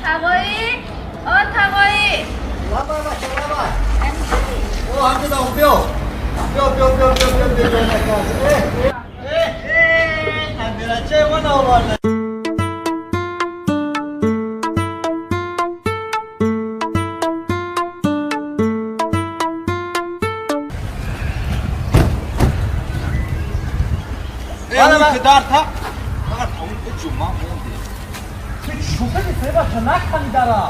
Тағоӣ, о тағоӣ. Лаба, о, ҳамҷода, биё. Биё, биё, биё, биё, биё, биё, биё. Э, э, набирачаи ман оварда. Дарта ҷума монде. Шуфеди себаша накани дара.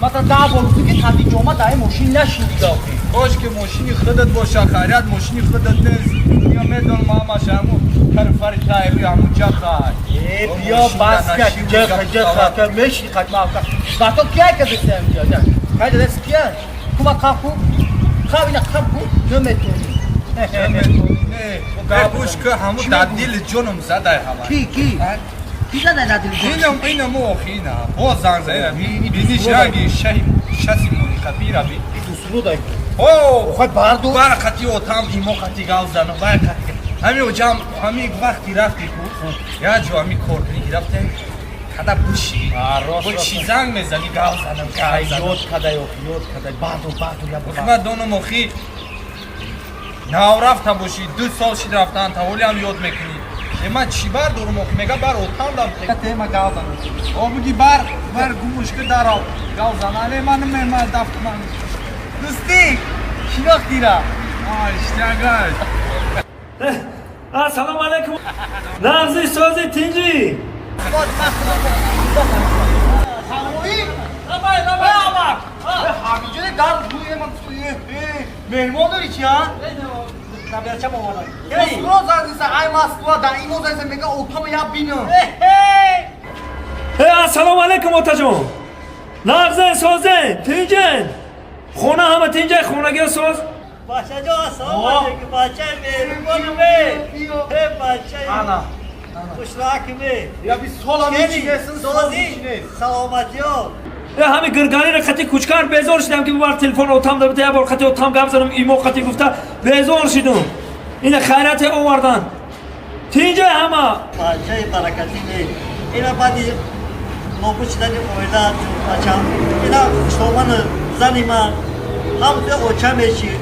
Мата да бор ки тади ҷома даи мошин нашиди гафи. Кош ки мошини худат боша, хайрият мошини худат нест. Я медонам ҳамаш ҳаму карфари тайри ҳаму ҷахай. Э, биё бас ка ҷаха ҷаха ка меши қат ма ка. Бато кия ка десем ҷа. Кай дес кия? Кума қапу? Қабина қапу наметони. Не, гӯш ка ҳаму дар дили ҷоном задай ҳама. Ки ки? Ки задай дар дили ҷоном? Инам инаму охина. Боз занг зада. Биниш ранги шаҳи шаси моника бира би. Дусрудай. О, Охай барду. Бар қати отам имо қати гав занам, бар қати. Ҳами оҷам, ҳами вақти рафти ку, я ҷо ҳами кор кунӣ рафте, када буши. Рост. Бо чӣ занг мезани гав занам, гав занам. Ёд кадай охи, ёд кадай. Барду, барду я. Ман донам охи нав рафта бошӣ, 2 сол шид рафтан, та ҳолиам ёд мекунӣ. Е ман чӣ бар дорум охи, мега бар отам дам. Тема гав занам. О буги бар, бар гумушка дарав. Гав занам, не ман ман дафт ман. Дӯстӣ, шинохтира. Ай, иштягай. Ассалому алайкум. Нағзи сози тинҷӣ. Тағоӣ? Рабай, рабай, амак. Ҳамиҷода дар меҳмон дори чи, а? Набирачам оварда. Москва занг ай Москва, дар имо занг мега отама я бинам. Э, ассалому алайкум отаҷон. Нағзе созе тинҷен. Хона ҳама тинҷай, хонагиё соз. Бачаҷон, ассалому алайкум, бачаи меҳрубони ме. Э, бачаи. Ана. Хушрак ме. Я би сола мечинесин, сози, саломатиё. Э, ҳами гирганира қати кучкар безор шидам ки бибар телефон отам да бите, я бор қати отам гап занам, имо қати гуфта безор шидум. Ина хайрате овардан. Тинҷай ҳама. Бачаи баракатӣ ме. Ина баъди нобуд шудани оила бачам, ина хушоману зани ман ҳам оча мешид,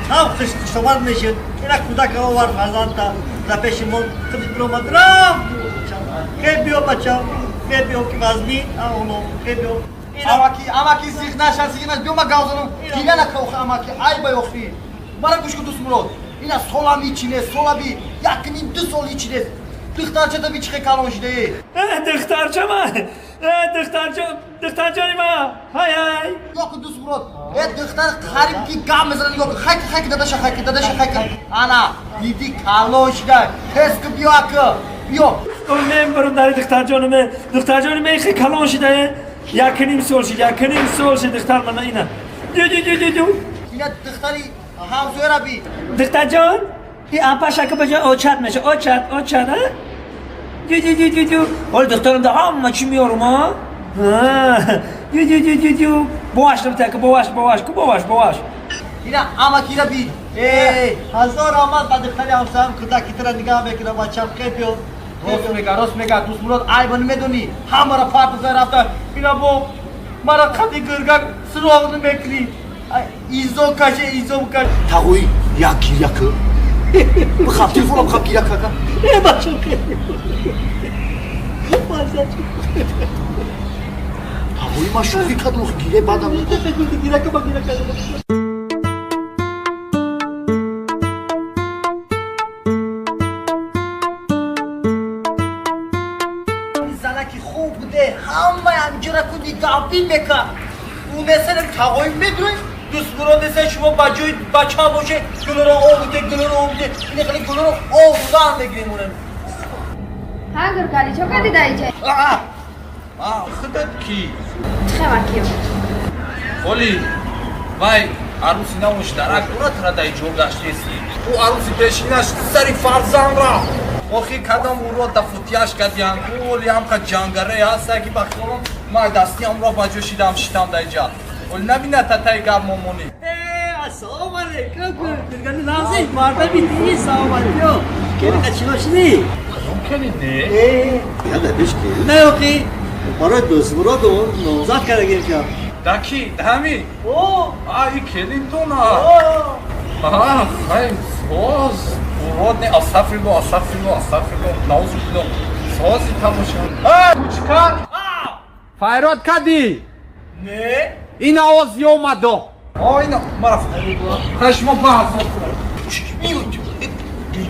ҳам хушомад мешид. Ина кӯдак овард, фарзанда дар пеши мо худиш биромад рафт. Хе биё бачам, хе биё ки вазнин оно, хе биё. Амаки, амаки зиғ наша, зиғ наш, биё ма гав занам. Гиря нака охи амаки, ай бай охи. Мара гӯш кун Дӯстмурод. Ина солам ичине, сола би, якним ду сол ичине. Духтарчата би чихе калон шиде. Э, духтарчама. Э, духтарча, духтарҷони ма. Ҳай ҳай. Ёку Дӯстмурод. Э, духтар қариб ки гап мезанад, нигоҳ кун. Хайк, хайк, дадаша хайк, дадаша хайк. Ана, диди калон шида. Тез ку биё ака. Биё. Мен барам дари духтарҷони ме. Духтарҷони ме хе калон шида. Якним сол шид, якним сол шид духтар мана ина. Ду ду ду ду ду. Ина духтари ҳамсояра би. Духтарҷон, и ампаша ки ба ҷои очат меша. Очат, очат, а? Ду ду ду ду ду. Ҳол духтарам да ҳама чӣ меёрум, а? Ду ду ду ду ду. Боваш набита ки боваш, боваш, ку боваш, боваш. Ина амакира би. Э, Ҳазор омад ба духтари ҳамсоям кӯдаки тура нигаҳ мекунам, бачам, хе биё. Рост мега, рост мега, Дӯстмурод, айба намедонӣ. Ҳамара партоза рафта. Ина бо мара қади гиргак суроғ намекунӣ. Изо каше, изо каш. Тағоӣ, як гиря ку. Бихаб телефонам, бихаб гиря ка. Э, бачам, хе биё. Тағоӣ, ман шӯхӣ кардам, охи гиря баъдам. Гиря ка, гиря ка. Занаки хуб буде, ҳамаи ҳамҷора ку нигаҳбин мекард. Ӯ месалем тағоӣ медонӣ, Дӯстмурод неса шумо ба ҷои бача боше, гулро об биде, гулро об биде. Ина хеле гулро об додан мегирем онем. Ҳа, гургали, чо кардӣ дар иҷа? А, худат ки? Чихема киё? Оли, вай аруси навош дарак дорад тара дар ҷо гаштеси. Ӯ аруси пешинаш сари фарзанд рафт. Охи кадам уро да футияш кадиян. Оли ҳамқа ҷангаре ҳаста ки ба хиёлам ма дасти ҳамро ба ҷо шидам шитам дар инҷа. Оли набина татаи гап момонӣ. Ассалому алайкум. Гургани нағзи мардами дини салом алайкум. Келин қачино шидӣ? Кадом келин не? Яда беш келин наёқи. Барои дӯстмуродум номзад кардагим ка. Да ки? Дами? О! А, и келинтона. А, хай, соз. Урод не, астағфирулло, астағфирулло, астағфирулло. Наузубилло. Сози тамошо. А, кучкар. Файрод кадӣ? Не. Ин овоз ёмадо. О, ина мара. Хай шумо баҳс.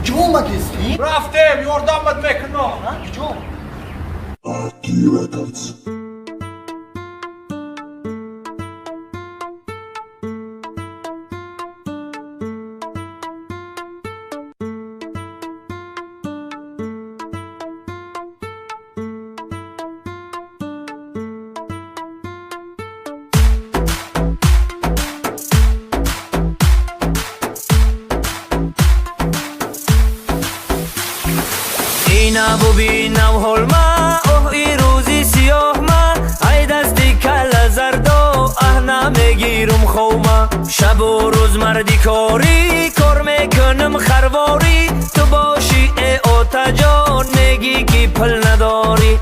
Ҷо омадисти? Рафтем, ёрдамат мекунам. Ҷо? Ина бубинав ҳолма, оҳ и рӯзи сиёҳма, ай дасти калла зардо, аҳ намегирум ховма. Шабу рӯз марди корӣ, кор мекунам харворӣ, ту бошӣ э отаҷон, мегӣ ки пул надорӣ.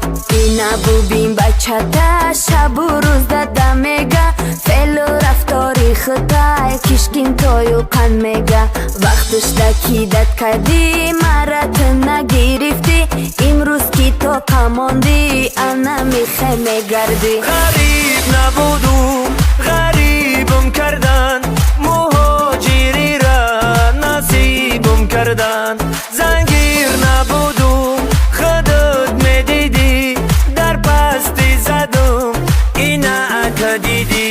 Ина бубин бачата, шабу рӯз дада мега, феълу рафтори худай кишкин тою қанд мега. Вақташ даки дад кардӣ, мара ту нагирифтӣ, имрӯз ки тоқа мондӣ, ана михе мегардӣ. Ғариб набудум, ғарибум кардан, муҳоҷирира насибум кардан. Зангир набудум, худут медидӣ, дар пасти задум, ина ака дидӣ.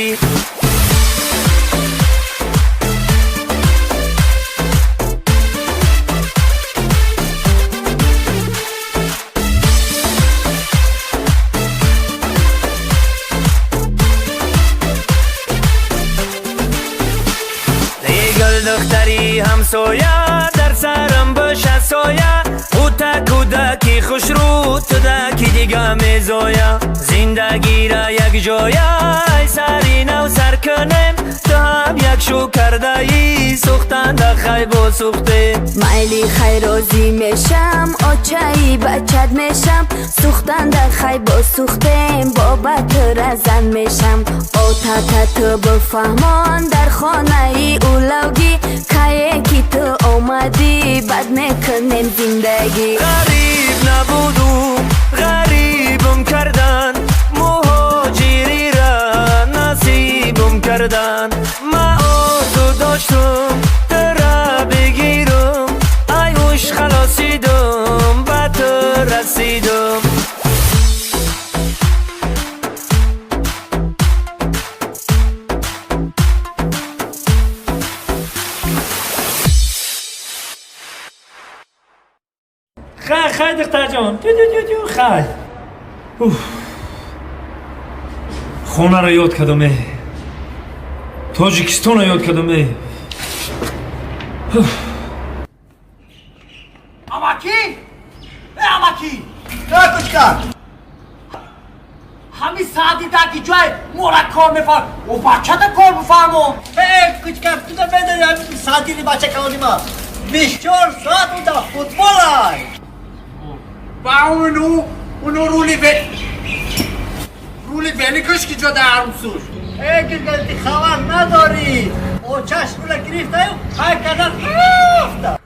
Эй гул духтари ҳамсоя, дар сарам боша соя, ӯта кӯдаки хушрӯ, тӯдаки дига мезоя. Зиндагира якҷоя, ай сари нав сар кунем, ту ҳам як шу кардаӣ, сӯхтанда хайбо сӯхте. Майли хайрозӣ мешам, очаи бачат мешам, сӯхтанда хайбо сӯхтем, боба тура зан мешам. Отата ту бифаҳмон, дар хонаи улавгӣ, кае ки ту омадӣ, бад мекунем зиндагӣ. Ғариб набудум, ғарибум кардан, муҳоҷирира насибум кардан. Ма орзу доштум тура бигирум, ай ҳуш халосидум, ба ту расидум. Хай, хай, духтарҷон. Тю, тю, тю, тю, хай. Уф. Хонаро ёд кардам, э. Тоҷикистонро ёд кардам, э. Уф. Амакӣ? Э, амакӣ! Э, кучкар! Ҳамин саати даки ҷой мора кор мефарм. О, бачата кор бифармо. Э, кучкар, ту намедонӣ ҳамин саатини бача калони ма. 24 соат ӯ дар футбол ай. Ба уну рули великаш ки ҷо дар армсуш. Э, гиргани ти хабар надорӣ. Очаш рула гирифтаю, ҳай кардан рафта.